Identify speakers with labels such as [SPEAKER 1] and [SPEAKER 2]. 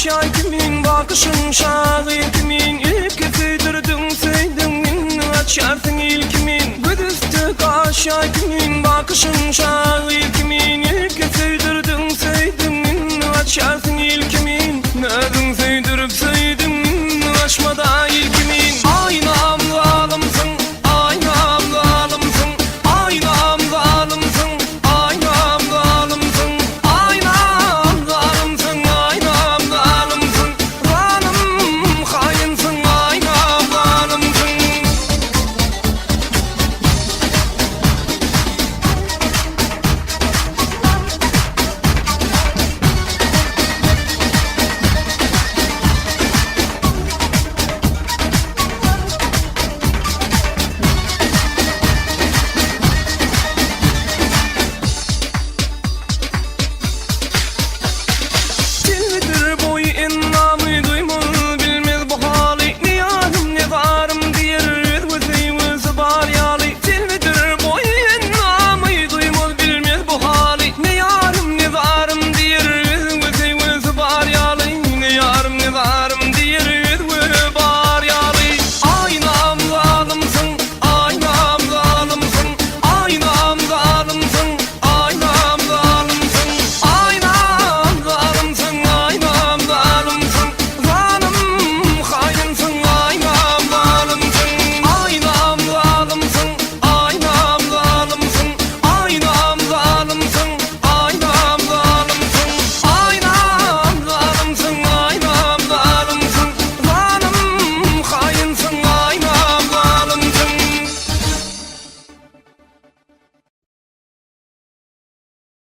[SPEAKER 1] gaş-ýaý kimin, Bakyşyň şahyr kimin, Ilki söýdürdiň, söýdüň, Indi gaçýarsyň il kimin. Göz üsti gaş-ýaý kimin, Bakyşyň şahyr kimin, Ilki söýdürdiň, söýdüň, Indi gaçýarsyň il kimin. Özüň söýdürip.